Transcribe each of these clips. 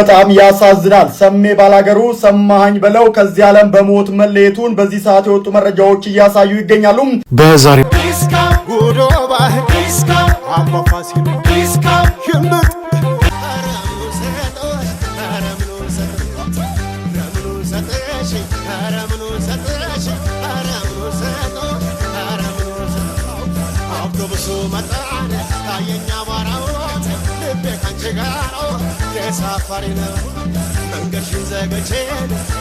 በጣም ያሳዝናል። ሰሜ ባላገሩ ሰማኸኝ በለው ከዚህ ዓለም በሞት መለየቱን በዚህ ሰዓት የወጡ መረጃዎች እያሳዩ ይገኛሉ። በዛሬ ጉዶ ባህር አባ ፋሲል ሽምጥ። አውቶቡሱ መጣን ታየኛ አቧራው ልቤ ካንቺ ጋር ተሳፋሪ ነው። መንገድሽን ዘግቼ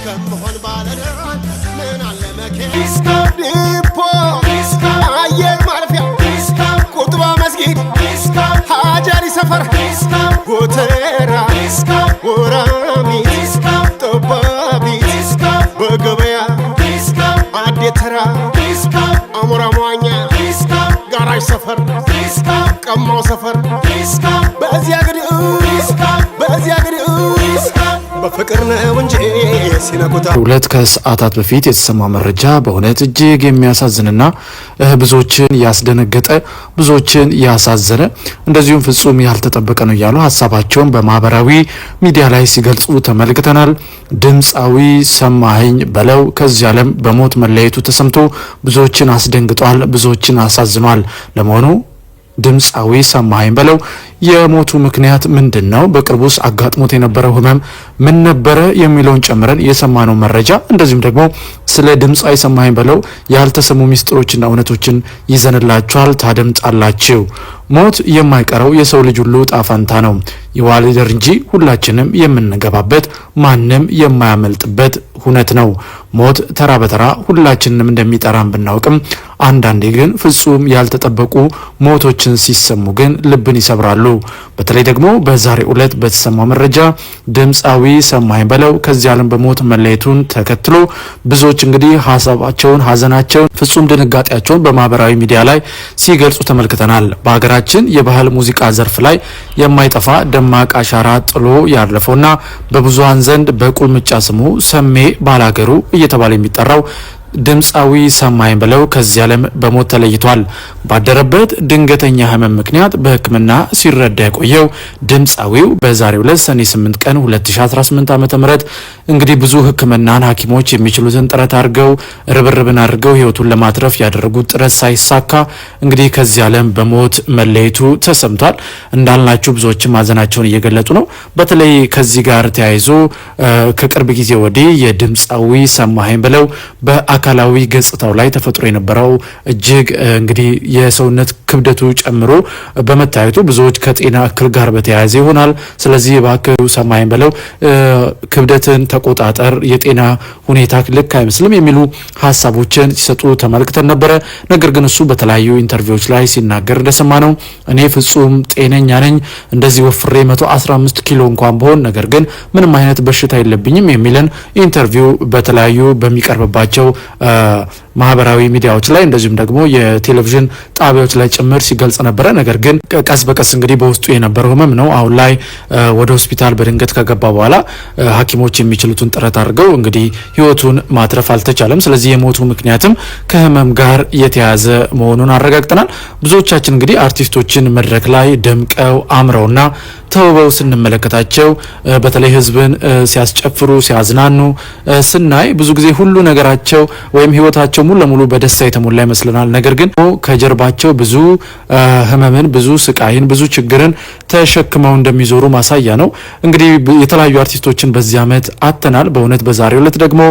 ከምሆን ባለዳን ምን አለ መኪና ዲፖ አየር ማረፊያ ቁጥባ መስጊድ ሀጃሪ ሰፈር ጎተራ ወራሚት ጠባቢት በገበያ አዴተራ አሞራ መዋኛ ጋራጅ ሰፈር ቀማው ሰፈር በዚያ ግድ በዚያ ግድ በፍቅር ነው እንጂ ሲነኩታ። ሁለት ከሰዓታት በፊት የተሰማ መረጃ በእውነት እጅግ የሚያሳዝንና ብዙዎችን ያስደነገጠ፣ ብዙዎችን ያሳዘነ፣ እንደዚሁም ፍጹም ያልተጠበቀ ነው እያሉ ሀሳባቸውን በማህበራዊ ሚዲያ ላይ ሲገልጹ ተመልክተናል። ድምፃዊ ሰማኸኝ በለው ከዚህ ዓለም በሞት መለየቱ ተሰምቶ ብዙዎችን አስደንግጧል፣ ብዙዎችን አሳዝኗል። ለመሆኑ ድምፃዊ ሰማኸኝ በለው የሞቱ ምክንያት ምንድን ነው? በቅርቡስ አጋጥሞት የነበረው ህመም ምን ነበረ? የሚለውን ጨምረን የሰማነው መረጃ እንደዚሁም ደግሞ ስለ ድምፃዊ ሰማኸኝ በለው ያልተሰሙ ሚስጥሮችና እውነቶችን ይዘንላችኋል፣ ታደምጣላችሁ። ሞት የማይቀረው የሰው ልጅ ሁሉ ጣፋንታ ነው። ይዋልደር እንጂ ሁላችንም የምንገባበት፣ ማንም የማያመልጥበት ሁነት ነው። ሞት ተራ በተራ ሁላችንንም እንደሚጠራን ብናውቅም አንዳንዴ ግን ፍጹም ያልተጠበቁ ሞቶችን ሲሰሙ ግን ልብን ይሰብራሉ። በተለይ ደግሞ በዛሬው ዕለት በተሰማው መረጃ ድምፃዊ ሰማኸኝ በለው ከዚህ ዓለም በሞት መለየቱን ተከትሎ ብዙዎች እንግዲህ ሀሳባቸውን፣ ሀዘናቸውን፣ ፍጹም ድንጋጤያቸውን በማህበራዊ ሚዲያ ላይ ሲገልጹ ተመልክተናል። በሀገራችን የባህል ሙዚቃ ዘርፍ ላይ የማይጠፋ ደማቅ አሻራ ጥሎ ያለፈውና በብዙሃን ዘንድ በቁልምጫ ስሙ ሰሜ ባላገሩ እየተባለ የሚጠራው ድምፃዊ ሰማኸኝ በለው ከዚህ ዓለም በሞት ተለይቷል። ባደረበት ድንገተኛ ህመም ምክንያት በሕክምና ሲረዳ የቆየው ድምፃዊው በዛሬው ዕለት ሰኔ 8 ቀን 2018 ዓ.ም እንግዲህ ብዙ ሕክምናን ሐኪሞች የሚችሉትን ጥረት አድርገው፣ ርብርብን አድርገው ህይወቱን ለማትረፍ ያደረጉት ጥረት ሳይሳካ እንግዲህ ከዚህ ዓለም በሞት መለየቱ ተሰምቷል። እንዳልናችሁ ብዙዎችም ሀዘናቸውን እየገለጡ ነው። በተለይ ከዚህ ጋር ተያይዞ ከቅርብ ጊዜ ወዲህ የድምፃዊ ሰማኸኝ በለው በአካላዊ ገጽታው ላይ ተፈጥሮ የነበረው እጅግ እንግዲህ የሰውነት ክብደቱ ጨምሮ በመታየቱ ብዙዎች ከጤና እክል ጋር በተያያዘ ይሆናል። ስለዚህ እባክህ ሰማኸኝ በለው ክብደትን ተቆጣጠር፣ የጤና ሁኔታ ልክ አይመስልም የሚሉ ሀሳቦችን ሲሰጡ ተመልክተን ነበረ። ነገር ግን እሱ በተለያዩ interview ዎች ላይ ሲናገር እንደሰማ ነው እኔ ፍጹም ጤነኛ ነኝ፣ እንደዚህ ወፍሬ 115 ኪሎ እንኳን ብሆን ነገር ግን ምንም አይነት በሽታ የለብኝም የሚልን interview በተለያዩ በሚቀርብባቸው ማህበራዊ ሚዲያዎች ላይ እንደዚሁም ደግሞ የቴሌቪዥን ጣቢያዎች ላይ ጭምር ሲገልጽ ነበረ። ነገር ግን ቀስ በቀስ እንግዲህ በውስጡ የነበረው ህመም ነው። አሁን ላይ ወደ ሆስፒታል በድንገት ከገባ በኋላ ሐኪሞች የሚችሉትን ጥረት አድርገው እንግዲህ ህይወቱን ማትረፍ አልተቻለም። ስለዚህ የሞቱ ምክንያትም ከህመም ጋር የተያያዘ መሆኑን አረጋግጠናል። ብዙዎቻችን እንግዲህ አርቲስቶችን መድረክ ላይ ደምቀው አምረውና ተውበው ስንመለከታቸው፣ በተለይ ህዝብን ሲያስጨፍሩ ሲያዝናኑ ስናይ ብዙ ጊዜ ሁሉ ነገራቸው ወይም ህይወታቸው ሙሉ ለሙሉ በደስታ የተሞላ ይመስለናል። ነገር ግን ከጀርባቸው ብዙ ህመምን፣ ብዙ ስቃይን፣ ብዙ ችግርን ተሸክመው እንደሚዞሩ ማሳያ ነው። እንግዲህ የተለያዩ አርቲስቶችን በዚህ ዓመት አጥተናል። በእውነት በዛሬው ዕለት ደግሞ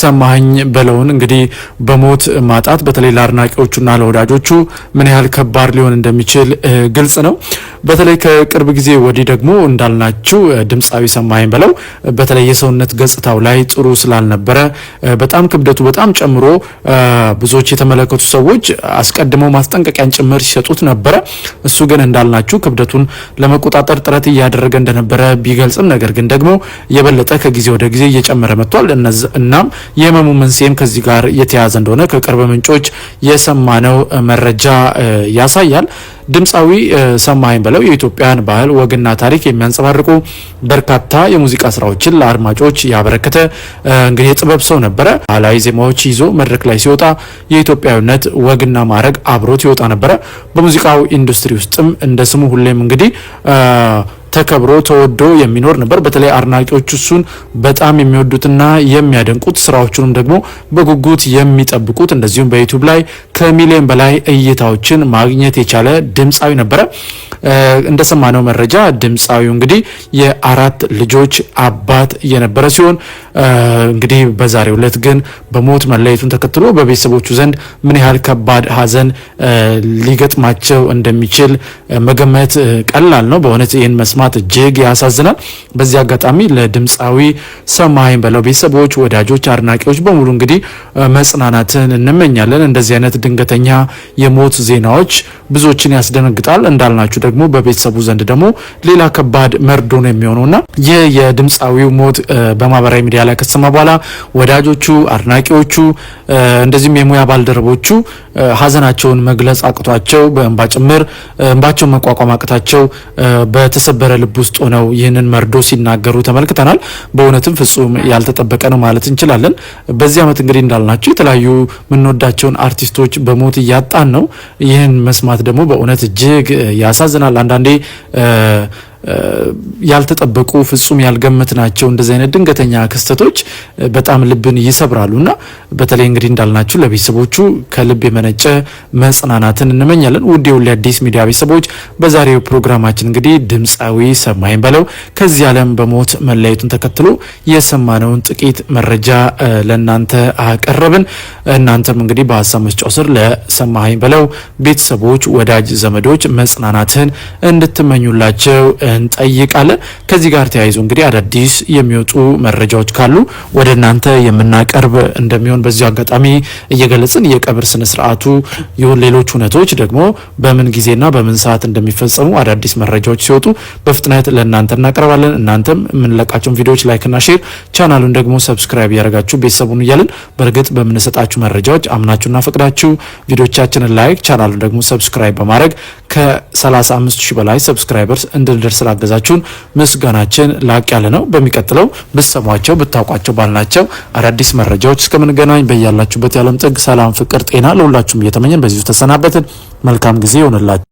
ሰማኸኝ በለውን እንግዲህ በሞት ማጣት በተለይ ለአድናቂዎቹና ለወዳጆቹ ምን ያህል ከባድ ሊሆን እንደሚችል ግልጽ ነው። በተለይ ከቅርብ ጊዜ ወዲህ ደግሞ እንዳልናችሁ ድምፃዊ ሰማኸኝ በለው በተለይ የሰውነት ገጽታው ላይ ጥሩ ስላልነበረ በጣም ክብደቱ በጣም ጨምሮ ብዙዎች የተመለከቱ ሰዎች አስቀድመው ማስጠንቀቂያን ጭምር ሲሰጡት ነበረ። እሱ ግን እንዳልናችሁ ክብደቱን ለመቆጣጠር ጥረት እያደረገ እንደነበረ ቢገልጽም ነገር ግን ደግሞ የበለጠ ከጊዜ ወደ ጊዜ እየጨመረ መጥቷል። እናም የህመሙ መንስኤም ከዚህ ጋር የተያያዘ እንደሆነ ከቅርብ ምንጮች የሰማነው መረጃ ያሳያል። ድምፃዊ ሰማኸኝ በለው የኢትዮጵያን ባህል ወግና ታሪክ የሚያንጸባርቁ በርካታ የሙዚቃ ስራዎችን ለአድማጮች ያበረከተ እንግዲህ የጥበብ ሰው ነበረ። ባህላዊ ዜማዎች ይዞ መድረክ ላይ ሲወጣ የኢትዮጵያዊነት ወግና ማዕረግ አብሮት ይወጣ ነበረ። በሙዚቃው ኢንዱስትሪ ውስጥም እንደ ስሙ ሁሌም እንግዲህ ተከብሮ ተወዶ የሚኖር ነበር። በተለይ አድናቂዎቹ እሱን በጣም የሚወዱትና የሚያደንቁት፣ ስራዎቹንም ደግሞ በጉጉት የሚጠብቁት፣ እንደዚሁም በዩቲዩብ ላይ ከሚሊዮን በላይ እይታዎችን ማግኘት የቻለ ድምፃዊ ነበረ። እንደሰማነው መረጃ ድምፃዊው እንግዲህ የ4 ልጆች አባት የነበረ ሲሆን እንግዲህ በዛሬው ዕለት ግን በሞት መለየቱን ተከትሎ በቤተሰቦቹ ዘንድ ምን ያህል ከባድ ሐዘን ሊገጥማቸው እንደሚችል መገመት ቀላል ነው። በእውነት ይህን መስማት እጅግ ያሳዝናል። በዚህ አጋጣሚ ለድምፃዊ ሰማኸኝ በለው ቤተሰቦች፣ ወዳጆች፣ አድናቂዎች በሙሉ እንግዲህ መጽናናትን እንመኛለን። እንደዚህ አይነት ድንገተኛ የሞት ዜናዎች ብዙዎችን ያስደነግጣል። እንዳልናችሁ ደግሞ በቤተሰቡ ዘንድ ደግሞ ሌላ ከባድ መርዶ ነው የሚሆነውና ይህ የድምፃዊው ሞት በማህበራዊ ሚዲያ ላይ ከተሰማ በኋላ ወዳጆቹ፣ አድናቂዎቹ እንደዚሁም የሙያ ባልደረቦቹ ሀዘናቸውን መግለጽ አቅቷቸው በእንባ ጭምር እንባቸውን መቋቋም አቅታቸው በተሰበረ ልብ ውስጥ ሆነው ይህንን መርዶ ሲናገሩ ተመልክተናል። በእውነትም ፍጹም ያልተጠበቀ ነው ማለት እንችላለን። በዚህ ዓመት እንግዲህ እንዳልናቸው የተለያዩ የምንወዳቸውን አርቲስቶች በሞት እያጣን ነው። ይህን መስማት ደግሞ በእውነት እጅግ ያሳዝናል። አንዳንዴ ያልተጠበቁ ፍጹም ያልገመትናቸው እንደዚህ አይነት ድንገተኛ ክስተቶች በጣም ልብን ይሰብራሉና በተለይ እንግዲህ እንዳልናችሁ ለቤተሰቦቹ ከልብ የመነጨ መጽናናትን እንመኛለን። ውድ የሁሌ አዲስ ሚዲያ ቤተሰቦች በዛሬው ፕሮግራማችን እንግዲህ ድምፃዊ ሰማኸኝ በለው ከዚህ ዓለም በሞት መለየቱን ተከትሎ የሰማነውን ጥቂት መረጃ ለእናንተ አቀረብን። እናንተም እንግዲህ በሀሳብ መስጫው ስር ለሰማኸኝ በለው ቤተሰቦች፣ ወዳጅ ዘመዶች መጽናናትን እንድትመኙላቸው እንጠይቃለን። ከዚህ ጋር ተያይዞ እንግዲህ አዳዲስ የሚወጡ መረጃዎች ካሉ ወደ እናንተ የምናቀርብ እንደሚሆን በዚሁ አጋጣሚ እየገለጽን የቀብር ስነ ስርዓቱ ይሁን ሌሎች ሁነቶች ደግሞ በምን ጊዜና በምን ሰዓት እንደሚፈጸሙ አዳዲስ መረጃዎች ሲወጡ በፍጥነት ለእናንተ እናቀርባለን። እናንተም የምንለቃቸውን ቪዲዮዎች like ና share፣ ቻናሉን ደግሞ subscribe እያደረጋችሁ ቤተሰቡን እያልን በእርግጥ በምንሰጣችሁ መረጃዎች አምናችሁና ፈቅዳችሁ ቪዲዮቻችንን like፣ ቻናሉን ደግሞ subscribe በማድረግ ከ35 ሺህ በላይ subscribers እንድንደርስ ስላገዛችሁን ምስጋናችን ላቅ ያለ ነው። በሚቀጥለው ብትሰሟቸው ብታውቋቸው ባልናቸው አዳዲስ መረጃዎች እስከምንገናኝ በያላችሁበት የዓለም ጥግ ሰላም፣ ፍቅር፣ ጤና ለሁላችሁም እየተመኘን በዚሁ ተሰናበትን። መልካም ጊዜ ይሆንላችሁ።